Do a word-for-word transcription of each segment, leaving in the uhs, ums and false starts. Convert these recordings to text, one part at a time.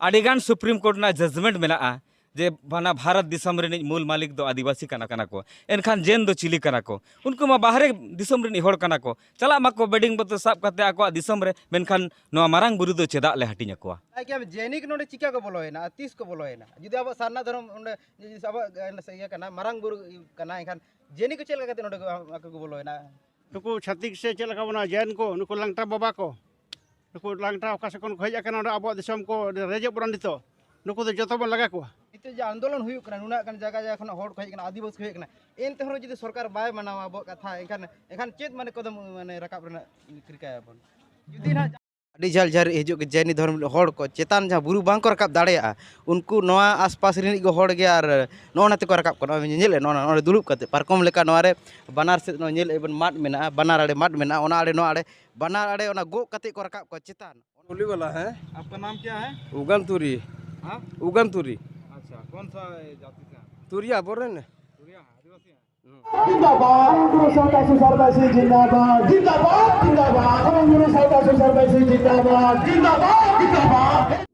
ᱟᱹᱰᱤᱜᱟᱱ supreme court ᱨᱮᱱᱟᱜ judgement ᱢᱮᱱᱟᱜᱼᱟ ᱡᱮ ᱵᱟᱱᱟ ᱵᱷᱟᱨᱚᱛ ᱫᱤᱥᱚᱢ ᱨᱤᱱᱤᱡ ᱢᱩᱞ ᱢᱟᱹᱞᱤᱠ ᱫᱚ ᱟᱹᱫᱤᱵᱟᱹᱥᱤ ᱠᱟᱱᱟ, ᱠᱟᱱᱟ ᱠᱚ᱾ ᱮᱱᱠᱷᱟᱱ ᱡᱮᱱ ᱫᱚ ᱪᱤᱞᱤ ᱠᱟᱱᱟ ᱠᱚ? ᱩᱱᱠᱩ ᱢᱟ ᱵᱟᱦᱨᱮ ᱫᱤᱥᱚᱢ ᱨᱤᱱᱤᱡ ᱦᱚᱲ ᱠᱟᱱᱟ ᱠᱚ, ᱪᱟᱞᱟᱜ ᱢᱟᱠᱚ ᱵᱮᱰᱤᱝ ᱵᱚᱛᱚ ᱥᱟᱵ ᱠᱟᱛᱮ ᱟᱠᱚᱣᱟᱜ ᱫᱤᱥᱚᱢ ᱨᱮ, ᱢᱮᱱᱠᱷᱟᱱ ᱱᱚᱣᱟ ᱢᱟᱨᱟᱝ ᱵᱩᱨᱩ ᱫᱚ ᱪᱮᱫᱟᱜ ᱞᱮ ᱦᱟᱹᱴᱤᱧ ᱟᱠᱚᱣᱟ? ᱟᱡ ᱜᱮ ᱡᱮᱱᱤᱠ ᱱᱚᱰᱮ ᱪᱤᱠᱟ ᱠᱚ ᱵᱚᱞᱚᱭᱮᱱᱟ ᱟᱨ ᱛᱤᱥ ᱠᱚ ᱵᱚᱞᱚᱭᱮᱱᱟ? ᱡᱩᱫᱤ ᱟᱵᱚᱣᱟᱜ ᱥᱟᱨᱱᱟ ᱫᱷᱚᱨᱚᱢ ᱚᱸᱰᱮ ᱡᱩᱫᱤ ᱟᱵᱚᱣᱟᱜ ᱤᱭᱟᱹ ᱠᱟᱱᱟ, ᱢᱟᱨᱟᱝ ᱵᱩᱨᱩ ᱠᱟᱱᱟ, ᱮᱱᱠᱷᱟᱱ ᱡᱮᱱᱤ ᱠᱚ ᱪᱮᱫ ᱞᱮᱠᱟ ᱠᱟᱛᱮ ᱱᱚᱰᱮ ᱠᱚ, ᱟᱠᱚ ᱠᱚ ᱵᱚᱞᱚᱭᱮᱱᱟ? ᱱᱩᱠᱩ ᱪᱷᱟᱹᱛᱤᱠ ᱥᱮ ᱪᱮᱫ ᱞᱮᱠᱟ ᱵᱚᱱᱟ ᱡᱮᱱ ᱠᱚ, ᱱᱩᱠᱩ ᱞᱟᱝᱴᱟ ᱵᱟᱵᱟ ᱠᱚ, ᱱᱩᱠᱩ ᱞᱟᱝᱴᱟ ᱚᱠᱟ ᱥᱮᱫ ᱠᱷᱚᱱ ᱠᱚ ᱦᱮᱡ ᱟᱠᱟᱱᱟ, ᱱᱚᱰᱮ ᱟᱵᱚᱣᱟᱜ ᱫᱤᱥᱚᱢ ᱠᱚ ᱨᱮᱡᱮᱫ ᱵᱚᱱᱟ ᱱᱤᱛᱚᱜ, ᱱᱩᱠᱩ ᱫᱚ ᱡᱚᱛᱚ ᱵᱚᱱ ᱞᱟᱜᱟ ᱠᱚᱣᱟ᱾ ᱱᱤᱛᱚᱜ ᱡᱮ ᱟᱱᱫᱳᱞᱚᱱ ᱦᱩᱭᱩᱜ ᱠᱟᱱᱟ, ᱱᱩᱱᱟᱹᱜ ᱜᱟᱱ ᱡᱟᱭᱜᱟ ᱡᱟᱭᱜᱟ ᱠᱷᱚᱱᱟᱜ ᱦᱚᱲ ᱠᱚ ᱦᱮᱡ ᱠᱟᱱᱟ, ᱟᱹᱫᱤᱵᱟᱹᱥᱤ ᱠᱚ ᱦᱮᱡ ᱠᱟᱱᱟ, ᱮᱱᱛᱮ ᱦᱚᱸ ᱡᱩᱫᱤ ᱥᱚᱨᱠᱟᱨ ᱵᱟᱭ ᱢᱟᱱᱟᱣᱟ ᱟᱵᱚᱣᱟᱜ ᱠᱟᱛᱷᱟ, ᱮᱱᱠᱷᱟᱱ, ᱮᱱᱠᱷᱟᱱ ᱪᱮᱫ ᱢᱟᱱᱮ ᱠᱚᱫᱚᱢ ᱢᱟᱱᱮ ᱨᱟᱠᱟᱵ ᱨᱮᱱᱟᱜ ᱨᱤᱠᱟᱹᱭᱟᱵᱚᱱ? ᱡᱩᱫᱤ ᱱᱟᱜ ᱟᱹᱰᱤ ᱡᱷᱟᱹᱞ ᱡᱷᱟᱹᱞ ᱦᱤᱡᱩᱜ ᱠᱟᱱ ᱡᱮᱱᱤ ᱫᱷᱚᱨᱚᱢ ᱦᱚᱲ ᱠᱚ ᱪᱮᱛᱟᱱ ᱡᱟᱦᱟᱸ ᱵᱩᱨᱩ ᱵᱟᱝ ᱠᱚ ᱨᱟᱠᱟᱵ ᱫᱟᱲᱮᱭᱟᱜᱼᱟ, ᱩᱱᱠᱩ ᱱᱚᱣᱟ ᱟᱥᱯᱟᱥ ᱨᱤᱱᱤᱡ ᱜᱮ ᱦᱚᱲ ᱜᱮ ᱟᱨ ᱱᱚᱜᱼᱚ ᱱᱟ ᱛᱮᱠᱚ ᱨᱟᱠᱟᱵ ᱠᱟᱱᱟ᱾ ᱧᱮᱞᱮᱫ ᱱᱚᱜᱼᱚ ᱱᱚᱰᱮ ᱫᱩᱲᱩᱵ ᱠᱟᱛᱮ ᱯᱟᱨᱠᱚᱢ ᱞᱮᱠᱟ ᱱᱚᱣᱟ ᱨᱮ ᱵᱟᱱᱟᱨ ᱥᱮᱫ ᱱᱚᱜᱼᱚᱭ ᱧᱮᱞᱮᱫ ᱵᱚᱱ ᱢᱟᱫ ᱢᱮᱱᱟᱜᱼᱟ, ᱵᱟᱱᱟᱨ ᱟᱲᱮ ᱢᱟᱫ ᱢᱮᱱᱟᱜᱼᱟ, ᱚᱱᱟ ᱟᱲᱮ ᱱᱚᱣᱟ ᱟᱲᱮ ᱵᱟᱱᱟᱨ ᱟᱲᱮ ᱚᱱᱟ ᱜᱚᱜ ᱠᱟᱛᱮ ᱠᱚ ᱨᱟᱠᱟᱵ ᱠᱚᱣᱟ ᱪᱮᱛᱟᱱ᱾ टोली वाला है। आपका नाम क्या है? उगन तुरी। हाँ? उगन तुरी। अच्छा, कौन सा जाति से हैं? तुरिया बोल रहे हैं ना। तुरिया हैं, आदिवासी हैं। जिंदाबाद, गुरु संघ का सुसर वैसी जिंदाबाद, जिंदाबाद, जिंदाबाद, गुरु संघ का सुसर वैसी जिंदाबाद, जिंदाबाद, जिंदाबाद।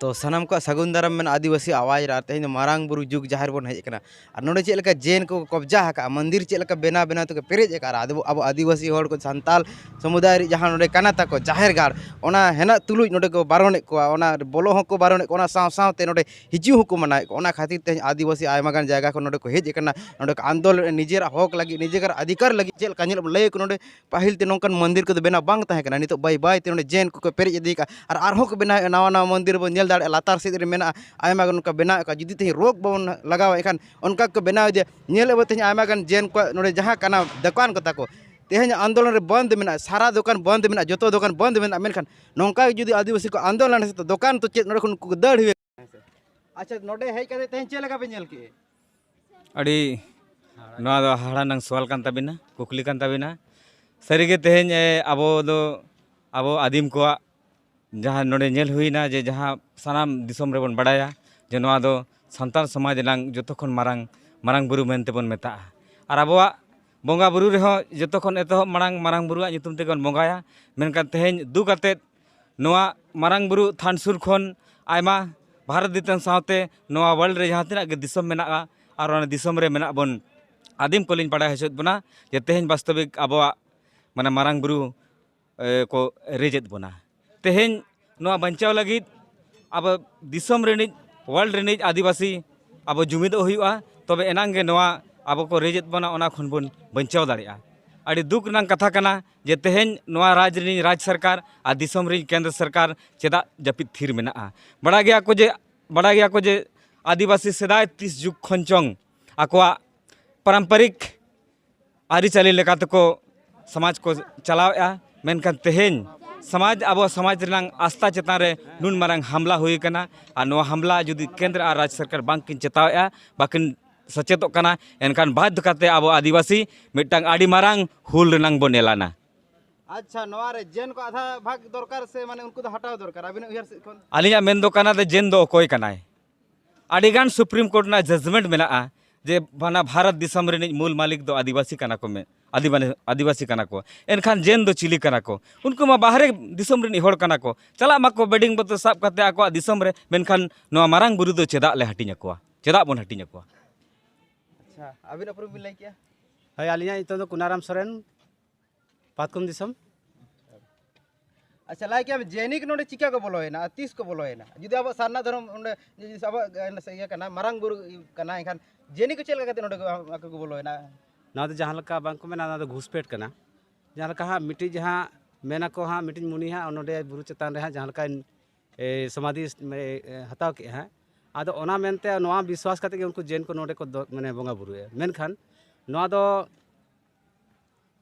ᱛᱚ ᱥᱟᱱᱟᱢ ᱠᱚᱣᱟᱜ ᱥᱟᱹᱜᱩᱱ ᱫᱟᱨᱟᱢ ᱢᱮᱱᱟᱜᱼᱟ ᱟᱹᱫᱤᱵᱟᱹᱥᱤ ᱟᱣᱟᱡᱽ ᱨᱮ᱾ ᱟᱨ ᱛᱮᱦᱮᱧ ᱫᱚ ᱢᱟᱨᱟᱝ ᱵᱩᱨᱩ ᱡᱩᱜᱽ ᱡᱟᱦᱮᱨ ᱵᱚᱱ ᱦᱮᱡ ᱟᱠᱟᱱᱟ᱾ ᱟᱨ ᱱᱚᱰᱮ ᱪᱮᱫ ᱞᱮᱠᱟ ᱡᱮᱱ ᱠᱚ ᱠᱚᱵᱽᱡᱟ ᱟᱠᱟᱫᱼᱟ, ᱢᱚᱱᱫᱤᱨ ᱪᱮᱫ ᱞᱮᱠᱟ ᱵᱮᱱᱟᱣ ᱵᱮᱱᱟᱣ ᱛᱮᱠᱚ ᱯᱮᱨᱮᱡ ᱟᱠᱟᱫᱼᱟ, ᱟᱨ ᱟᱵᱚ, ᱟᱵᱚ ᱟᱹᱫᱤᱵᱟᱹᱥᱤ ᱦᱚᱲ ᱠᱚ ᱥᱟᱱᱛᱟᱞ ᱥᱚᱢᱩᱫᱟᱭ ᱨᱮ ᱡᱟᱦᱟᱸ ᱱᱚᱰᱮ ᱠᱟᱱᱟ ᱛᱟᱠᱚ ᱡᱟᱦᱮᱨ ᱜᱟᱲ, ᱚᱱᱟ ᱦᱮᱱᱟᱜ ᱛᱩᱞᱩᱡ ᱱᱚᱰᱮ ᱠᱚ ᱵᱟᱨᱚᱱᱮᱫ ᱠᱚᱣᱟ, ᱚᱱᱟ ᱵᱚᱞᱚ ᱦᱚᱸᱠᱚ ᱵᱟᱨᱚᱱᱮᱫ ᱠᱚᱣᱟ, ᱚᱱᱟ ᱥᱟᱶ ᱥᱟᱶᱛᱮ ᱱᱚᱰᱮ ᱦᱤᱡᱩᱜ ᱦᱚᱸᱠᱚ ᱢᱟᱱᱟᱣᱮᱫ ᱠᱚᱣᱟ᱾ ᱚᱱᱟ ᱠᱷᱟᱹᱛᱤᱨ ᱛᱮ ᱟᱹᱫᱤᱵᱟᱹᱥᱤ ᱟᱭᱢᱟ ᱜᱟᱱ ᱡᱟᱭᱜᱟ ᱠᱷᱚᱱ ᱱᱚᱰᱮ ᱠᱚ ᱦᱮᱡ ᱟᱠᱟᱱᱟ, ᱱᱚᱰᱮ ᱠᱚ ᱟᱱᱫᱳᱞᱚᱱ, ᱱᱤᱡᱮᱨᱟᱜ ᱦᱚᱠ ᱞᱟᱹᱜᱤᱫ, ᱱᱤᱡᱮᱨᱟᱜ ᱚᱫᱷᱤᱠᱟᱨ ᱞᱟᱹᱜᱤᱫ᱾ ᱪᱮᱫ ᱞᱮᱠᱟ ᱧᱮᱞᱚᱜ, ᱞᱟᱹᱭ ᱟᱠᱚ ᱱᱚᱰᱮ ᱯᱟᱹᱦᱤᱞ ᱛᱮ ᱱᱚᱝᱠᱟᱱ ᱢᱚᱱᱫᱤᱨ ᱠᱚᱫᱚ ᱵᱮᱱᱟᱣ ᱵᱟᱝ ᱛᱟᱦᱮᱸ ᱠᱟᱱᱟ, ᱱᱤᱛᱚᱜ ᱵᱟᱹᱭ ᱵᱟᱹᱭ ᱛᱮ ᱱᱚᱰᱮ ᱡᱮᱱ ᱠᱚᱠᱚ ᱯᱮᱨᱮᱡ ᱤᱫᱤ ᱠᱟᱜᱼᱟ᱾ ᱟᱨ ᱟᱨᱦᱚᱸ ᱠᱚ ᱵᱮᱱᱟᱣᱮᱫᱼᱟ, ᱱᱟᱣᱟ ᱱᱟᱣᱟ ᱢᱚᱱᱫᱤᱨ ᱵᱚᱱ ᱧᱮᱞ ᱫᱟᱲᱮᱭᱟᱜᱼᱟ, ᱞᱟᱛᱟᱨ ᱥᱮᱫ ᱨᱮ ᱢᱮᱱᱟᱜᱼᱟ, ᱟᱭᱢᱟ ᱜᱟᱱ ᱚᱱᱠᱟ ᱵᱮᱱᱟᱣ ᱠᱟᱜᱼᱟ᱾ ᱡᱩᱫᱤ ᱛᱮᱦᱮᱧ ᱨᱳᱠ ᱵᱟᱵᱚᱱ ᱞᱟᱜᱟᱣᱟ, ᱮᱱᱠᱷᱟᱱ ᱚᱱᱠᱟ ᱠᱚ ᱵᱮᱱᱟᱣ ᱤᱫᱤᱭᱟ᱾ ᱧᱮᱞ ᱟᱵᱚ ᱛᱮᱦᱮᱧ ᱟᱭᱢᱟ ᱜᱟᱱ ᱡᱮᱱ ᱠᱚᱣᱟᱜ ᱱᱚᱰᱮ ᱡᱟᱦᱟᱸ ᱠᱟᱱᱟ ᱫᱚᱠᱟᱱ ᱠᱚ ᱛᱟᱠᱚ, ᱛᱮᱦᱮᱧ ᱟᱱᱫᱳᱞᱚᱱ ᱨᱮ ᱵᱚᱱᱫ ᱢᱮᱱᱟᱜᱼᱟ, ᱥᱟᱨᱟ ᱫᱚᱠᱟᱱ ᱵᱚᱱᱫ ᱢᱮᱱᱟᱜᱼᱟ, ᱡᱚᱛᱚ ᱫᱚᱠᱟᱱ ᱵᱚᱱᱫ ᱢᱮᱱᱟᱜᱼᱟ᱾ ᱢᱮᱱᱠᱷᱟᱱ ᱱᱚᱝᱠᱟ ᱜᱮ ᱡᱩᱫᱤ ᱟᱹᱫᱤᱵᱟᱹᱥᱤ ᱠᱚ ᱟᱱᱫᱳᱞᱚᱱᱟ, ᱥᱮ ᱫᱚᱠᱟᱱ ᱛᱚ ᱪᱮᱫ, ᱱᱚᱰᱮ ᱠᱷᱚᱱ ᱠᱚ ᱫᱟᱹᱲ ᱦᱩᱭᱩᱜᱼᱟ᱾ ᱟᱪᱪᱷᱟ, ᱱᱚᱰᱮ ᱦᱮᱡ ᱠᱟᱛᱮ ᱛᱮᱦᱮᱧ ᱪᱮᱫ ᱞᱮᱠᱟ ᱯᱮ ᱧᱮᱞ ᱠᱮᱜᱼᱟ? ᱟᱹᱰᱤ, ᱱᱚᱣᱟ ᱫᱚ ᱦᱟᱦᱟᱲᱟ ᱨᱮᱱᱟᱜ ᱥᱚᱣᱟᱞ ᱠᱟᱱ ᱛᱟᱵᱤᱱᱟ, ᱠᱩᱠᱞᱤ ᱠᱟᱱ ᱛᱟᱵᱤᱱᱟ᱾ ᱥᱟᱹᱨᱤᱜᱮ ᱛᱮᱦᱮᱧ, ᱮ, ᱟᱵᱚ ᱫᱚ, ᱟᱵᱚ ᱟᱹᱫᱤᱢ ᱠᱚᱣᱟᱜ ᱡᱟᱦᱟᱸ ᱱᱚᱰᱮ ᱧᱮᱞ ᱦᱩᱭᱱᱟ, ᱡᱮ ᱡᱟᱦᱟᱸ ᱥᱟᱱᱟᱢ ᱫᱤᱥᱚᱢ ᱨᱮᱵᱚᱱ ᱵᱟᱲᱟᱭᱟ ᱡᱮ ᱱᱚᱣᱟ ᱫᱚ ᱥᱟᱱᱛᱟᱲ ᱥᱚᱢᱟᱡᱽ ᱨᱮᱱᱟᱜ ᱡᱚᱛᱚ ᱠᱷᱚᱱ ᱢᱟᱨᱟᱝ ᱢᱟᱨᱟᱝ ᱵᱩᱨᱩ ᱢᱮᱱᱛᱮ ᱵᱚᱱ ᱢᱮᱛᱟᱜᱼᱟ᱾ ᱟᱨ ᱟᱵᱚᱣᱟᱜ ᱵᱚᱸᱜᱟ ᱵᱩᱨᱩ ᱨᱮᱦᱚᱸ ᱡᱚᱛᱚ ᱠᱷᱚᱱ ᱮᱛᱚᱦᱚᱵ ᱢᱟᱲᱟᱝ ᱢᱟᱨᱟᱝ ᱵᱩᱨᱩᱣᱟᱜ ᱧᱩᱛᱩᱢ ᱛᱮᱜᱮ ᱵᱚᱱ ᱵᱚᱸᱜᱟᱭᱟ᱾ ᱢᱮᱱᱠᱷᱟᱱ ᱛᱮᱦᱮᱧ ᱫᱩᱠ ᱟᱛᱮᱫ ᱱᱚᱣᱟ ᱢᱟᱨᱟᱝ ᱵᱩᱨᱩ ᱛᱷᱟᱱ ᱥᱩᱨ ᱠᱷᱚᱱ ᱟᱭᱢᱟ ᱵᱷᱟᱨᱚᱛ ᱫᱤᱥᱚᱢ ᱥᱟᱶᱛᱮ ᱱᱚᱣᱟ ᱣᱟᱨᱞᱰ ᱨᱮ ᱡᱟᱦᱟᱸ ᱛᱤᱱᱟᱹᱜ ᱜᱮ ᱫᱤᱥᱚᱢ ᱢᱮᱱᱟᱜᱼᱟ, ᱟᱨ ᱚᱱᱟ ᱫᱤᱥᱚᱢ ᱨᱮ ᱢᱮᱱᱟᱜ ᱵᱚᱱ ᱟᱹᱫᱤᱢ ᱠᱚᱞᱤᱧ ᱵᱟᱲᱟᱭ ᱦᱚᱪᱚᱭᱮᱫ ᱵᱚᱱᱟ ᱡᱮ ᱛᱮᱦᱮᱧ ᱵᱟᱥᱛᱚᱵᱤᱠ ᱟᱵᱚᱣᱟᱜ ᱢᱟᱱᱮ ᱢᱟᱨᱟᱝ ᱵᱩᱨᱩ ᱮ, ᱠᱚ ᱨᱮᱡᱮᱫ ᱵᱚᱱᱟ᱾ ᱛᱮᱦᱮᱧ ᱱᱚᱣᱟ ᱵᱟᱧᱪᱟᱣ ᱞᱟᱹᱜᱤᱫ ᱟᱵᱚ ᱫᱤᱥᱚᱢ ᱨᱤᱱᱤᱡ, ᱣᱟᱨᱞᱰ ᱨᱤᱱᱤᱡ ᱟᱹᱫᱤᱵᱟᱹᱥᱤ ᱟᱵᱚ ᱡᱩᱢᱤᱫᱚᱜ ᱦᱩᱭᱩᱜᱼᱟ, ᱛᱚᱵᱮ ᱮᱱᱟᱝ ᱜᱮ ᱱᱚᱣᱟ ᱟᱵᱚ ᱠᱚ ᱨᱮᱡᱮᱫ ᱵᱚᱱᱟ, ᱚᱱᱟ ᱠᱷᱚᱱ ᱵᱚᱱ ᱵᱟᱧᱪᱟᱣ ᱫᱟᱲᱮᱭᱟᱜᱼᱟ᱾ ᱟᱹᱰᱤ ᱫᱩᱠ ᱨᱮᱱᱟᱜ ᱠᱟᱛᱷᱟ ᱠᱟᱱᱟ ᱡᱮ ᱛᱮᱦᱮᱧ ᱱᱚᱣᱟ ᱨᱟᱡᱽ ᱨᱤᱱᱤᱡ ᱨᱟᱡᱽ ᱥᱚᱨᱠᱟᱨ ᱟᱨ ᱫᱤᱥᱚᱢ ᱨᱤᱱᱤᱡ ᱠᱮᱱᱫᱨᱚ ᱥᱚᱨᱠᱟᱨ ᱪᱮᱫᱟᱜ ᱡᱟᱹᱯᱤᱫ ᱛᱷᱤᱨ ᱢᱮᱱᱟᱜᱼᱟ᱾ ᱵᱟᱲᱟᱭ ᱜᱮᱭᱟ ᱠᱚ ᱡᱮ, ᱵᱟᱲᱟᱭ ᱜᱮᱭᱟ ᱠᱚ ᱡᱮ ᱟᱹᱫᱤᱵᱟᱹᱥᱤ ᱥᱮᱫᱟᱭ ᱛᱤᱥ ᱡᱩᱜᱽ ᱠᱷᱚᱱ ᱪᱚᱝ ᱟᱠᱚᱣᱟᱜ ᱯᱟᱨᱚᱢᱯᱚᱨᱤᱠ ᱟᱹᱨᱤᱪᱟᱹᱞᱤ ᱞᱮᱠᱟ ᱛᱮᱠᱚ ᱥᱚᱢᱟᱡᱽ ᱠᱚ ᱪᱟᱞᱟᱣᱮᱫᱼᱟ, ᱢᱮᱱᱠᱷᱟᱱ ᱛᱮᱦᱮᱧ ᱥᱚᱢᱟᱡᱽ, ᱟᱵᱚ ᱥᱚᱢᱟᱡᱽ ᱨᱮᱱᱟᱜ ᱟᱥᱛᱷᱟ ᱪᱮᱛᱟᱱ ᱨᱮ ᱱᱩᱱ ᱢᱟᱨᱟᱝ ᱦᱟᱢᱞᱟ ᱦᱩᱭ ᱟᱠᱟᱱᱟ᱾ ᱟᱨ ᱱᱚᱣᱟ ᱦᱟᱢᱞᱟ ᱡᱩᱫᱤ ᱠᱮᱱᱫᱨᱚ ᱟᱨ ᱨᱟᱡᱽ ᱥᱚᱨᱠᱟᱨ ᱵᱟᱝ ᱠᱤᱱ ᱪᱮᱛᱟᱣᱮᱫᱼᱟ, ᱵᱟᱹᱠᱤᱱ ᱥᱮᱪᱮᱫᱚᱜ ᱠᱟᱱᱟ, ᱮᱱᱠᱷᱟᱱ ᱵᱟᱫᱽᱫᱷᱚ ᱠᱟᱛᱮ ᱟᱵᱚ ᱟᱹᱫᱤᱵᱟᱹᱥᱤ ᱢᱤᱫᱴᱟᱝ ᱟᱹᱰᱤ ᱢᱟᱨᱟᱝ ᱦᱩᱞ ᱨᱮᱱᱟᱝ ᱵᱚᱱ ᱮᱞᱟᱱᱟ᱾ ᱟᱪᱪᱷᱟ, ᱱᱚᱣᱟ ᱨᱮ ᱡᱮᱱ ᱠᱚ ᱟᱫᱷᱟ ᱵᱷᱟᱜᱽ ᱫᱚᱨᱠᱟᱨ ᱥᱮ ᱢᱟᱱᱮ ᱩᱱᱠᱩ ᱫᱚ ᱦᱟᱴᱟᱣ ᱫᱚᱨᱠᱟᱨ ᱟᱹᱵᱤᱱᱟᱜ ᱩᱭᱦᱟᱹᱨ ᱥᱮᱫ ᱠᱷᱚᱱ? ᱟᱹᱞᱤᱧᱟᱜ ᱢᱮᱱ ᱫᱚ ᱠᱟᱱᱟ ᱡᱮ ᱡᱮᱱ ᱫᱚ ᱚᱠᱚᱭ ᱠᱟᱱᱟᱭ? ᱟᱹᱰᱤᱜᱟᱱ ᱥᱩᱯᱨᱤᱢ ᱠᱳᱨᱴ ᱨᱮᱱᱟᱜ ᱡᱟᱡᱽᱢᱮᱱᱴ ᱢᱮᱱᱟᱜᱼᱟ ᱡᱮ ᱵᱟᱱᱟ ᱵᱷᱟᱨᱚᱛ ᱫᱤᱥᱚᱢ ᱨᱤᱱᱤᱡ ᱢᱩᱞ ᱢᱟᱹᱞᱤᱠ ᱫᱚ ᱟᱹᱫᱤᱵᱟᱹᱥᱤ ᱠᱟᱱᱟ ᱠᱚ ᱢᱮ-, ᱟᱹᱫᱤᱵᱟᱹᱥᱤ, ᱟᱹᱫᱤᱵᱟᱹᱥᱤ ᱠᱟᱱᱟ ᱠᱚ᱾ ᱮᱱᱠᱷᱟᱱ ᱡᱮᱱ ᱫᱚ ᱪᱤᱞᱤ ᱠᱟᱱᱟ ᱠᱚ? ᱩᱱᱠᱩ ᱢᱟ ᱵᱟᱦᱨᱮ ᱫᱤᱥᱚᱢ ᱨᱤᱱᱤᱡ ᱦᱚᱲ ᱠᱟᱱᱟ ᱠᱚ, ᱪᱟᱞᱟᱜ ᱢᱟᱠᱚ ᱵᱮᱰᱤᱝ ᱵᱚᱛᱚᱨ ᱥᱟᱵ ᱠᱟᱛᱮ ᱟᱠᱚᱣᱟᱜ ᱫᱤᱥᱚᱢ ᱨᱮ, ᱢᱮᱱᱠᱷᱟᱱ ᱱᱚᱣᱟ ᱢᱟᱨᱟᱝ ᱵᱩᱨᱩ ᱫᱚ ᱪᱮᱫᱟᱜ ᱞᱮ ᱦᱟᱹᱴᱤᱧ ᱟᱠᱚᱣᱟ? ᱪᱮᱫᱟᱜ ᱵᱚᱱ ᱦᱟᱹᱴᱤᱧ ᱟᱠᱚᱣᱟ? ᱟᱪᱪᱷᱟ, ᱟᱹᱵᱤᱱ ᱩᱯᱨᱩᱢ ᱵᱤᱱ ᱞᱟᱹᱭ ᱠᱮᱜᱼᱟ? ᱦᱳᱭ, ᱟᱹᱞᱤᱧᱟᱜ ᱧᱩᱛᱩᱢ ᱫᱚ ᱠᱩᱱᱟᱨᱟᱢ ᱥᱚᱨᱮᱱ, ᱯᱟᱛᱠᱚᱢ ᱫᱤᱥᱚᱢ᱾ ᱟᱪᱪᱷᱟ, ᱞᱟᱹᱭ ᱠᱮᱜᱼᱟ ᱵᱤᱱ ᱡᱮᱱᱤᱠ ᱱᱚᱰᱮ ᱪᱤᱠᱟ ᱠᱚ ᱵᱚᱞᱚᱭᱮᱱᱟ ᱟᱨ ᱛᱤᱥ ᱠᱚ ᱵᱚᱞᱚᱭᱮᱱᱟ? ᱡᱩᱫᱤ ᱟᱵᱚᱣᱟᱜ ᱥᱟᱨᱱᱟ ᱫᱷᱚᱨᱚᱢ ᱚᱸᱰᱮ ᱡᱩᱫᱤ ᱟᱵᱚᱣᱟᱜ ᱤᱭᱟᱹ ᱠᱟᱱᱟ, ᱢᱟᱨᱟᱝ ᱵᱩᱨᱩ ᱠᱟᱱᱟ, ᱮᱱᱠᱷᱟᱱ ᱡᱮᱱᱤᱠ ᱪᱮᱫ ᱞᱮᱠᱟ ᱠᱟᱛᱮ ᱱᱚᱰᱮ ᱠᱚ, ᱟᱠᱚ ᱠᱚ ᱵᱚᱞᱚᱭᱮᱱᱟ? ᱱᱚᱣᱟ ᱫᱚ ᱡᱟᱦᱟᱸ ᱞᱮᱠᱟ ᱵᱟᱝ ᱠᱚ ᱢᱮᱱᱟ, ᱱᱚᱣᱟ ᱫᱚ ᱜᱷᱩᱥᱯᱮᱴ ᱠᱟᱱᱟ᱾ ᱡᱟᱦᱟᱸ ᱞᱮᱠᱟ ᱦᱟᱸᱜ ᱢᱤᱫᱴᱤᱡ ᱡᱟᱦᱟᱸ ᱢᱮᱱᱟᱠᱚ ᱦᱟᱸᱜ ᱢᱤᱫᱴᱤᱡ ᱢᱩᱱᱤ ᱦᱟᱸᱜ ᱱᱚᱰᱮ ᱵᱩᱨᱩ ᱪᱮᱛᱟᱱ ᱨᱮ ᱦᱟᱸᱜ ᱡᱟᱦᱟᱸ ᱞᱮᱠᱟᱭ, ᱮ, ᱥᱚᱢᱟᱫᱷᱤ, ᱮ, ᱦᱟᱛᱟᱣ ᱠᱮᱜᱼᱟ ᱦᱟᱸᱜ, ᱟᱫᱚ ᱚᱱᱟ ᱢᱮᱱᱛᱮ ᱱᱚᱣᱟ ᱵᱤᱥᱣᱟᱥ ᱠᱟᱛᱮ ᱜᱮ ᱩᱱᱠᱩ ᱡᱮᱱ ᱠᱚ ᱱᱚᱰᱮ ᱠᱚ ᱫᱚ-, ᱢᱟᱱᱮ ᱵᱚᱸᱜᱟ ᱵᱩᱨᱩᱭᱟ᱾ ᱢᱮᱱᱠᱷᱟᱱ ᱱᱚᱣᱟ ᱫᱚ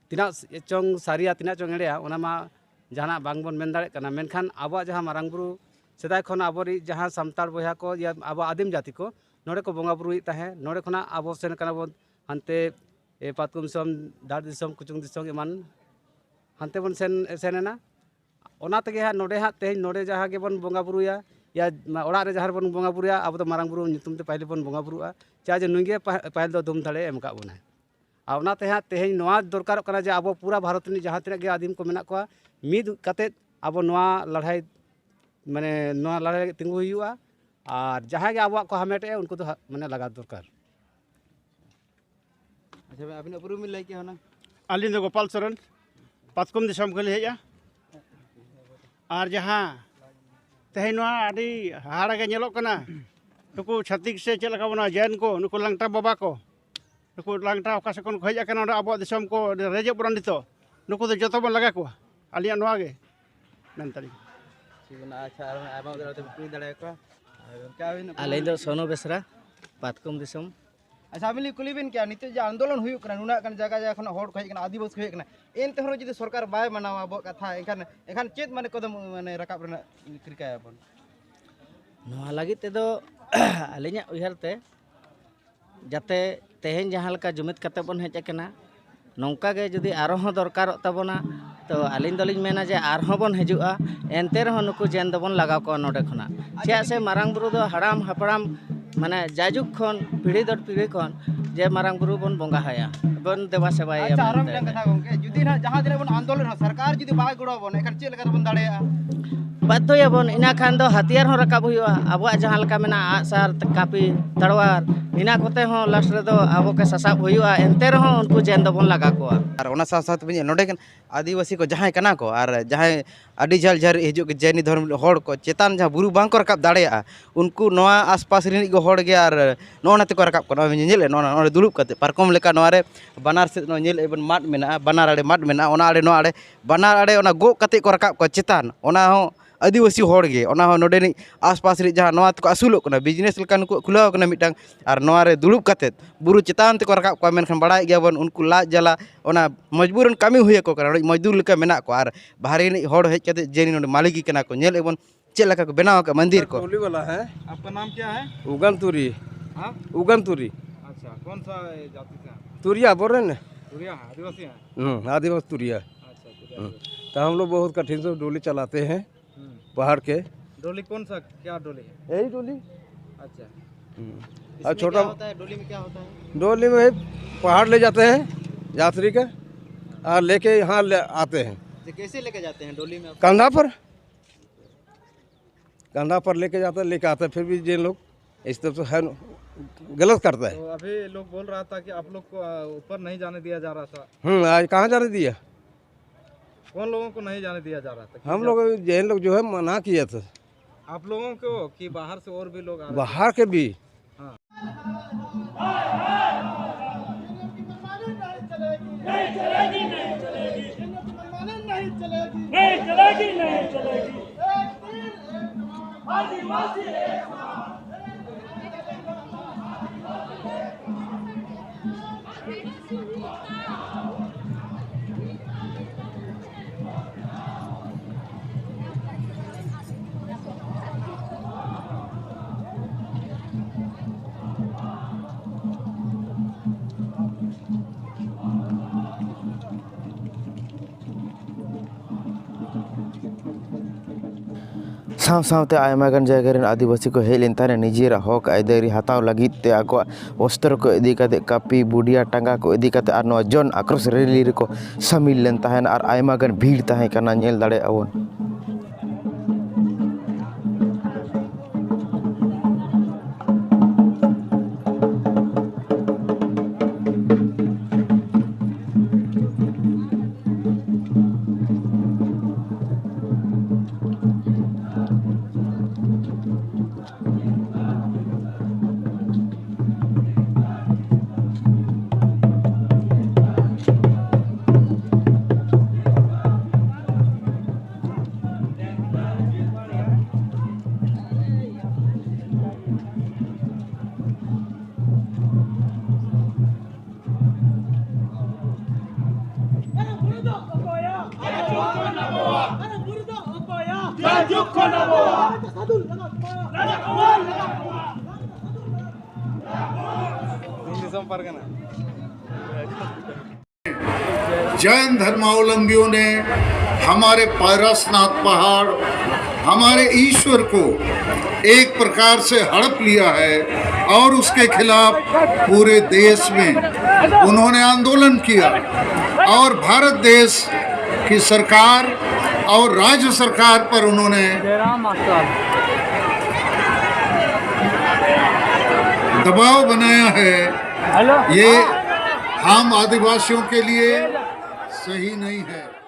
ᱛᱤᱱᱟᱹᱜ ᱪᱚᱝ ᱥᱟᱹᱨᱤᱭᱟ, ᱛᱤᱱᱟᱹᱜ ᱪᱚᱝ ᱮᱲᱮᱭᱟ, ᱚᱱᱟ ᱢᱟ ᱡᱟᱦᱟᱱᱟᱜ ᱵᱟᱝᱵᱚᱱ ᱢᱮᱱ ᱫᱟᱲᱮᱭᱟᱜ ᱠᱟᱱᱟ᱾ ᱢᱮᱱᱠᱷᱟᱱ ᱟᱵᱚᱣᱟᱜ ᱡᱟᱦᱟᱸ ᱢᱟᱨᱟᱝ ᱵᱩᱨᱩ ᱥᱮᱫᱟᱭ ᱠᱷᱚᱱ ᱟᱵᱚᱨᱤᱡ ᱡᱟᱦᱟᱸ ᱥᱟᱱᱛᱟᱲ ᱵᱚᱭᱦᱟ ᱠᱚ, ᱤᱭᱟᱹ, ᱟᱵᱚ ᱟᱹᱫᱤᱢ ᱡᱟᱹᱛᱤ ᱠᱚ ᱱᱚᱰᱮ ᱠᱚ ᱵᱚᱸᱜᱟ ᱵᱩᱨᱩᱭᱮᱫ ᱛᱟᱦᱮᱸᱫ, ᱱᱚᱰᱮ ᱠᱷᱚᱱᱟᱜ ᱟᱵᱚ ᱥᱮᱱ ᱠᱟᱱᱟ ᱵᱚᱱ ᱦᱟᱱᱛᱮ, ᱮ, ᱯᱟᱛᱠᱚᱢ ᱫᱤᱥᱚᱢ, ᱰᱟᱲ ᱫᱤᱥᱚᱢ, ᱠᱩᱪᱩᱝ ᱫᱤᱥᱚᱢ ᱮᱢᱟᱱ, ᱦᱟᱱᱛᱮ ᱵᱚᱱ ᱥᱮᱱ, ᱥᱮᱱ ᱮᱱᱟ᱾ ᱚᱱᱟ ᱛᱮᱜᱮ ᱦᱟᱸᱜ ᱱᱚᱰᱮ ᱦᱟᱸᱜ ᱛᱮᱦᱮᱧ ᱱᱚᱰᱮ ᱡᱟᱦᱟᱸ ᱜᱮᱵᱚᱱ ᱵᱚᱸᱜᱟ ᱵᱩᱨᱩᱭᱟ, ᱭᱟ ᱚᱲᱟᱜ ᱨᱮ ᱡᱟᱦᱟᱸ ᱨᱮᱵᱚᱱ ᱵᱚᱸᱜᱟ ᱵᱩᱨᱩᱭᱟ, ᱟᱵᱚ ᱫᱚ ᱢᱟᱨᱟᱝ ᱵᱩᱨᱩ ᱧᱩᱛᱩᱢ ᱛᱮ ᱯᱟᱹᱦᱤᱞ ᱵᱚᱱ ᱵᱚᱸᱜᱟ ᱵᱩᱨᱩᱜᱼᱟ, ᱪᱟᱜ ᱡᱮ ᱱᱩᱭ ᱜᱮ ᱯᱟᱦ- ᱯᱟᱹᱦᱤᱞ ᱫᱚ ᱫᱷᱩᱢ ᱫᱟᱲᱮ ᱮᱢ ᱟᱠᱟᱫ ᱵᱚᱱᱟᱭ᱾ ᱟᱨ ᱚᱱᱟᱛᱮ ᱦᱟᱸᱜ ᱛᱮᱦᱮᱧ ᱱᱚᱣᱟ ᱫᱚᱨᱠᱟᱨᱚᱜ ᱠᱟᱱᱟ ᱡᱮ ᱟᱵᱚ ᱯᱩᱨᱟ ᱵᱷᱟᱨᱚᱛ ᱨᱤᱱᱤᱡ ᱡᱟᱦᱟᱸ ᱛᱤᱱᱟᱹᱜ ᱜᱮ ᱟᱹᱫᱤᱢ ᱠᱚ ᱢᱮᱱᱟᱜ ᱠᱚᱣᱟ, ᱢᱤᱫ ᱠᱟᱛᱮᱫ ᱟᱵᱚ ᱱᱚᱣᱟ ᱞᱟᱹᱲᱦᱟᱹᱭ, ᱢᱟᱱᱮ ᱱᱚᱣᱟ ᱞᱟᱹᱲᱦᱟᱹᱭ ᱞᱟᱹᱜᱤᱫ ᱛᱤᱸᱜᱩ ᱦᱩᱭᱩᱜᱼᱟ᱾ ᱟᱨ ᱡᱟᱦᱟᱸᱭ ᱜᱮ ᱟᱵᱚᱣᱟᱜ ᱠᱚ ᱦᱟᱢᱮᱴᱮᱜᱼᱟ, ᱩᱱᱠᱩ ᱫᱚ ᱦᱟᱸᱜ ᱢᱟᱱᱮ ᱞᱟᱜᱟ ᱫᱚᱨᱠᱟᱨ᱾ ᱟᱪᱪᱷᱟ ᱵᱷᱟᱭ, ᱟᱹᱵᱤᱱᱟᱜ ᱩᱯᱨᱩᱢ ᱵᱤᱱ ᱞᱟᱹᱭ ᱠᱮᱭᱟ ᱦᱩᱱᱟᱹᱝ? ᱟᱹᱞᱤᱧ ᱫᱚ ᱜᱳᱯᱟᱞ ᱥᱚᱨᱮᱱ, ᱯᱟᱛᱠᱚᱢ ᱫᱤᱥᱚᱢ ᱠᱷᱚᱱ ᱞᱤᱧ ᱦᱮᱡᱼᱟ᱾ ᱟᱨ ᱡᱟᱦᱟᱸ ᱛᱮᱦᱮᱧ ᱱᱚᱣᱟ ᱟᱹᱰᱤ ᱦᱟᱦᱟᱲᱟ ᱜᱮ ᱧᱮᱞᱚᱜ ᱠᱟᱱᱟ, ᱱᱩᱠᱩ ᱪᱷᱟᱹᱛᱤᱠ ᱥᱮ ᱪᱮᱫ ᱞᱮᱠᱟ ᱵᱚᱱᱟ, ᱡᱮᱱ ᱠᱚ, ᱱᱩᱠᱩ ᱞᱟᱝᱴᱟ ᱵᱟᱵᱟ ᱠᱚ, ᱱᱩᱠᱩ ᱞᱟᱝᱴᱟ ᱚᱠᱟ ᱥᱮᱫ ᱠᱷᱚᱱ ᱠᱚ ᱦᱮᱡ ᱟᱠᱟᱱᱟ, ᱱᱚᱰᱮ ᱟᱵᱚᱣᱟᱜ ᱫᱤᱥᱚᱢ ᱠᱚ ᱨᱮᱡᱮᱫ ᱵᱚᱱᱟ ᱱᱤᱛᱚᱜ, ᱱᱩᱠᱩ ᱫᱚ ᱡᱚᱛᱚ ᱵᱚᱱ ᱞᱟᱜᱟ ᱠᱚᱣᱟ᱾ ᱟᱹᱞᱤᱧᱟᱜ ᱱᱚᱣᱟ ᱜᱮ ᱢᱮᱱ ᱛᱟᱹᱞᱤᱧ᱾ ᱴᱷᱤᱠ ᱢᱮᱱᱟᱜᱼᱟ᱾ ᱟᱪᱪᱷᱟ, ᱟᱨ ᱟᱭᱢᱟ ᱩᱛᱟᱹᱨ ᱠᱟᱛᱮ ᱠᱩᱞᱤ ᱫᱟᱲᱮᱭᱟᱠᱚᱣᱟ᱾ ᱟᱨ ᱜᱚᱢᱠᱮ, ᱟᱹᱵᱤᱱ ᱚᱠᱟ ᱟᱹᱞᱤᱧ ᱫᱚ ᱥᱳᱱᱩ ᱵᱮᱥᱨᱟ, ᱯᱟᱛᱠᱚᱢ ᱫᱤᱥᱚᱢ᱾ ᱟᱪᱪᱷᱟ, ᱟᱹᱵᱤᱱ ᱞᱤᱧ ᱠᱩᱞᱤ ᱵᱤᱱ ᱠᱮᱭᱟ, ᱱᱤᱛᱚᱜ ᱡᱮ ᱟᱱᱫᱳᱞᱚᱱ ᱦᱩᱭᱩᱜ ᱠᱟᱱᱟ, ᱱᱩᱱᱟᱹᱜ ᱜᱟᱱ ᱡᱟᱭᱜᱟ ᱡᱟᱭᱜᱟ ᱠᱷᱚᱱᱟᱜ ᱦᱚᱲ ᱠᱚ ᱦᱮᱡ ᱠᱟᱱᱟ, ᱟᱹᱫᱤᱵᱟᱹᱥᱤ ᱠᱚ ᱦᱮᱡ ᱠᱟᱱᱟ, ᱮᱱᱛᱮ ᱦᱚᱸ ᱡᱩᱫᱤ ᱥᱚᱨᱠᱟᱨ ᱵᱟᱭ ᱢᱟᱱᱟᱣᱟ ᱟᱵᱚᱣᱟᱜ ᱠᱟᱛᱷᱟ, ᱮᱱᱠᱷᱟᱱ, ᱮᱱᱠᱷᱟᱱ ᱪᱮᱫ ᱢᱟᱱᱮ ᱠᱚᱫᱚᱢ ᱢᱟᱱᱮ ᱨᱟᱠᱟᱵ ᱨᱮᱱᱟᱜ ᱨᱤᱠᱟᱹᱭᱟᱵᱚᱱ? ᱱᱚᱣᱟ ᱞᱟᱹᱜᱤᱫ ᱛᱮᱫᱚ ᱟᱹᱞᱤᱧᱟᱜ ᱩᱭᱦᱟᱹᱨ ᱛᱮ, ᱡᱟᱛᱮ ᱛᱮᱦᱮᱧ ᱡᱟᱦᱟᱸ ᱞᱮᱠᱟ ᱡᱩᱢᱤᱫ ᱠᱟᱛᱮ ᱵᱚᱱ ᱦᱮᱡ ᱟᱠᱟᱱᱟ, ᱱᱚᱝᱠᱟ ᱜᱮ ᱡᱩᱫᱤ ᱟᱨᱦᱚᱸ ᱫᱚᱨᱠᱟᱨᱚᱜ ᱛᱟᱵᱚᱱᱟ, ᱛᱚ ᱟᱹᱞᱤᱧ ᱫᱚᱞᱤᱧ ᱢᱮᱱᱟ ᱡᱮ ᱟᱨᱦᱚᱸ ᱵᱚᱱ ᱦᱤᱡᱩᱜᱼᱟ, ᱮᱱᱛᱮ ᱨᱮᱦᱚᱸ ᱱᱩᱠᱩ ᱡᱮᱱ ᱫᱚᱵᱚᱱ ᱞᱟᱜᱟᱣ ᱠᱚᱣᱟ ᱱᱚᱰᱮ ᱠᱷᱚᱱᱟᱜ᱾ ᱪᱮᱫᱟᱜ ᱥᱮ ᱢᱟᱨᱟᱝ ᱵᱩᱨᱩ ᱫᱚ ᱦᱟᱲᱟᱢ ᱦᱟᱯᱲᱟᱢ, ᱢᱟᱱᱮ ᱡᱟᱭᱡᱩᱜᱽ ᱠᱷᱚᱱ, ᱯᱤᱲᱦᱤ ᱫᱚᱨ ᱯᱤᱲᱦᱤ ᱠᱷᱚᱱ ᱡᱮ ᱢᱟᱨᱟᱝ ᱵᱩᱨᱩ ᱵᱚᱱ ᱵᱚᱸᱜᱟ ᱟᱭᱟ, ᱵᱚᱱ ᱫᱮᱵᱟ ᱥᱮᱵᱟᱭᱟ ᱟᱪᱪᱷᱟ, ᱟᱨᱚ ᱢᱮᱱᱛᱮ᱾ ᱢᱤᱫᱴᱟᱝ ᱠᱟᱛᱷᱟ ᱜᱚᱢᱠᱮ, ᱡᱩᱫᱤ ᱱᱟᱦᱟᱜ ᱡᱟᱦᱟᱸ ᱛᱤᱱᱟᱹᱜ ᱵᱚᱱ ᱟᱱᱫᱳᱞᱚᱱ ᱨᱮᱦᱚᱸ ᱥᱚᱨᱠᱟᱨ ᱡᱩᱫᱤ ᱵᱟᱭ ᱜᱚᱲᱚ ᱟᱵᱚᱱᱟ, ᱮᱱᱠᱷᱟᱱ ᱪᱮᱫ ᱞᱮᱠᱟ ᱛᱮᱵᱚᱱ ᱫᱟᱲᱮᱭᱟᱜᱼᱟ? ᱵᱟᱫᱽᱫᱷᱚᱭᱟᱵᱚᱱ, ᱤᱱᱟᱹ ᱠᱷᱟᱱ ᱫᱚ ᱦᱟᱹᱛᱤᱭᱟᱨ ᱦᱚᱸ ᱨᱟᱠᱟᱵ ᱦᱩᱭᱩᱜᱼᱟ᱾ ᱟᱵᱚᱣᱟᱜ ᱡᱟᱦᱟᱸ ᱞᱮᱠᱟ ᱢᱮᱱᱟᱜᱼᱟ, ᱟᱜᱼᱥᱟᱨ, ᱠᱟᱹᱯᱤ, ᱛᱟᱲᱣᱟᱨ, ᱤᱱᱟᱹ ᱠᱚᱛᱮ ᱦᱚᱸ ᱞᱟᱥᱴ ᱨᱮᱫᱚ ᱟᱵᱚ ᱜᱮ ᱥᱟᱥᱟᱵ ᱦᱩᱭᱩᱜᱼᱟ᱾ ᱮᱱᱛᱮ ᱨᱮᱦᱚᱸ ᱩᱱᱠᱩ ᱡᱮᱱ ᱫᱚᱵᱚᱱ ᱞᱟᱜᱟ ᱠᱚᱣᱟ᱾ ᱟᱨ ᱚᱱᱟ ᱥᱟᱶ ᱥᱟᱶ ᱛᱮᱵᱚᱱ ᱧᱮᱞ, ᱱᱚᱰᱮ ᱜᱟᱱ ᱟᱹᱫᱤᱵᱟᱹᱥᱤ ᱠᱚ ᱡᱟᱦᱟᱸᱭ ᱠᱟᱱᱟ ᱠᱚ ᱟᱨ ᱡᱟᱦᱟᱸᱭ ᱟᱹᱰᱤ ᱡᱷᱟᱹᱞ ᱡᱷᱟᱹᱞ ᱦᱤᱡᱩᱜ ᱡᱮᱱ ᱫᱷᱚᱨᱚᱢ ᱦᱚᱲ ᱠᱚ ᱪᱮᱛᱟᱱ ᱡᱟᱦᱟᱸ ᱵᱩᱨᱩ ᱵᱟᱝ ᱠᱚ ᱨᱟᱠᱟᱵ ᱫᱟᱲᱮᱭᱟᱜᱼᱟ, ᱩᱱᱠᱩ ᱱᱚᱣᱟ ᱟᱥᱯᱟᱥ ᱨᱤᱱᱤᱡ ᱜᱮ ᱦᱚᱲ ᱜᱮ ᱟᱨ ᱱᱚᱜᱼᱚ ᱱᱟ ᱛᱮᱠᱚ ᱨᱟᱠᱟᱵ ᱠᱟᱱᱟ᱾ ᱱᱚᱜᱼᱚᱭ ᱧᱮᱞᱮᱫ, ᱱᱚᱜᱼᱚ ᱱᱚᱰᱮ ᱫᱩᱲᱩᱵ ᱠᱟᱛᱮ ᱯᱟᱨᱠᱚᱢ ᱞᱮᱠᱟ ᱱᱚᱣᱟ ᱨᱮ ᱵᱟᱱᱟᱨ ᱥᱮᱫ ᱱᱚᱜᱼᱚᱭ ᱧᱮᱞᱮᱫ ᱵᱚᱱ ᱢᱟᱫ ᱢᱮᱱᱟᱜᱼᱟ, ᱵᱟᱱᱟᱨ ᱟᱲᱮ ᱢᱟᱫ ᱢᱮᱱᱟᱜᱼᱟ, ᱚᱱᱟ ᱟᱲᱮ ᱱᱚᱣᱟ ᱟᱲᱮ ᱵᱟᱱᱟᱨ ᱟᱲᱮ ᱚᱱᱟ ᱜᱚᱜ ᱠᱟᱛᱮ ᱠᱚ ᱨᱟᱠᱟᱵ ᱠᱚᱣᱟ ᱪᱮᱛᱟᱱ, ᱚᱱᱟ ᱦᱚᱸ ᱟᱹᱫᱤᱵᱟᱹᱥᱤ ᱦᱚᱲ ᱜᱮ, ᱚᱱᱟ ᱦᱚᱸ ᱱᱚᱰᱮᱱᱤᱡ ᱟᱥᱯᱟᱥ ᱨᱮ ᱡᱟᱦᱟᱸ ᱱᱚᱣᱟ ᱛᱮᱠᱚ ᱟᱹᱥᱩᱞᱚᱜ ᱠᱟᱱᱟ, ᱵᱤᱡᱽᱱᱮᱥ ᱞᱮᱠᱟ ᱱᱩᱠᱩᱣᱟᱜ ᱠᱷᱩᱞᱟᱹᱣ ᱠᱟᱱᱟ ᱢᱤᱫᱴᱟᱝ, ᱟᱨ ᱱᱚᱣᱟ ᱨᱮ ᱫᱩᱲᱩᱵ ᱠᱟᱛᱮᱫ ᱵᱩᱨᱩ ᱪᱮᱛᱟᱱ ᱛᱮᱠᱚ ᱨᱟᱠᱟᱵ ᱠᱚᱣᱟ, ᱢᱮᱱᱠᱷᱟᱱ ᱵᱟᱲᱟᱭᱮᱫ ᱜᱮᱭᱟ ᱵᱚᱱ ᱩᱱᱠᱩ ᱞᱟᱡ ᱡᱟᱞᱟ, ᱚᱱᱟ ᱢᱚᱡᱽᱵᱩᱨᱟᱱ ᱠᱟᱹᱢᱤ ᱦᱩᱭ ᱟᱠᱚ ᱠᱟᱱᱟ, ᱢᱚᱡᱽᱫᱩᱨ ᱞᱮᱠᱟ ᱢᱮᱱᱟᱜ ᱠᱚᱣᱟ, ᱟᱨ ᱵᱟᱦᱨᱮ ᱨᱤᱱᱤᱡ ᱦᱚᱲ ᱦᱮᱡ ᱠᱟᱛᱮᱫ ᱡᱮ ᱱᱚᱰᱮ ᱢᱟᱹᱞᱤᱠ ᱜᱮ ᱠᱟᱱᱟ ᱠᱚ, ᱧᱮᱞᱮᱫ ᱵᱚᱱ ᱪᱮᱫ ᱞᱮᱠᱟ ᱠᱚ ᱵᱮᱱᱟᱣ ᱟᱠᱟᱫ ᱢᱚᱱᱫᱤᱨ ᱠᱚ᱾ टोली वाला है। आपका नाम क्या है? उगनतुरी। हाँ? उगनतुरी। अच्छा, कौन सा जाति से हैं? तुरिया बोल रहे हैं ना? तुरिया है, आदिवासी हैं? हम्म, आदिवासी तुरिया। अच्छा, तुरिया हम्म। आदिवासी। तो हम लोग बहुत कठिन से डोली चलाते हैं हम्म। पहाड़ के। डोली कौन सा, क्या डोली है? यही डोली। अच्छा। हम्म। इसमें और छोटा क्या होता है, डोली में क्या होता है? डोली में पहाड़ ले जाते हैं यात्री का और लेके यहाँ ले आते हैं। तो कैसे लेके जाते हैं डोली में? कंधा पर, कंधा पर लेके जाते हैं, लेके आते हैं। फिर भी जिन लोग इस तरफ से है, गलत करता है। तो अभी लोग बोल रहा था कि आप लोग को, आ, ऊपर नहीं जाने दिया जा रहा था। हम्म, आज कहाँ जाने दिया? कौन लोगों को नहीं जाने दिया जा रहा था? हम लोग, जैन लोग जो है, मना किया था। आप लोगों को कि बाहर से और भी लोग आ रहे थे? बाहर के भी। हाँ। नहीं चलेगी, नहीं चलेगी। आदिवासी ᱥᱟᱶ ᱥᱟᱶᱛᱮ ᱟᱭᱢᱟ ᱜᱟᱱ ᱡᱟᱭᱜᱟ ᱨᱮᱱ ᱟᱹᱫᱤᱵᱟᱹᱥᱤ ᱠᱚ ᱦᱮᱡ ᱞᱮᱱ ᱛᱟᱦᱮᱱᱟ ᱱᱤᱡᱮᱨᱟᱜ ᱦᱚᱠ ᱟᱹᱭᱫᱟᱹᱨᱤ ᱦᱟᱛᱟᱣ ᱞᱟᱹᱜᱤᱫ ᱛᱮ, ᱟᱠᱚᱣᱟᱜ ᱚᱥᱛᱨᱚ ᱠᱚ ᱤᱫᱤ ᱠᱟᱛᱮ, ᱠᱟᱹᱯᱤ, ᱵᱩᱰᱤᱭᱟ, ᱴᱟᱸᱜᱟ ᱠᱚ ᱤᱫᱤ ᱠᱟᱛᱮ ᱟᱨ ᱱᱚᱣᱟ ᱡᱚᱱ ᱟᱠᱨᱳᱥ ᱨᱮᱞᱤ ᱨᱮᱠᱚ ᱥᱟᱹᱢᱤᱞ ᱞᱮᱱ ᱛᱟᱦᱮᱱᱟ ᱟᱨ ᱟᱭᱢᱟ ᱜᱟᱱ ᱵᱷᱤᱲ ᱛᱟᱦᱮᱸ ᱠᱟᱱᱟ, ᱧᱮᱞ ᱫᱟᱲᱮᱭᱟᱜᱼᱟ ᱵᱚᱱ᱾ ᱫᱤᱥᱚᱢ ᱯᱟᱨᱜᱟᱱᱟ। जैन धर्मावलंबियों ने हमारे पायरासनाथ पहाड़ हमारे ईश्वर को एक प्रकार से हड़प लिया है और उसके खिलाफ पूरे देश में उन्होंने आंदोलन किया और भारत देश की सरकार और राज्य सरकार पर उन्होंने जयराम मास्टर। दबाव बनाया है। हेलो। ये हम आदिवासियों के लिए सही नहीं है।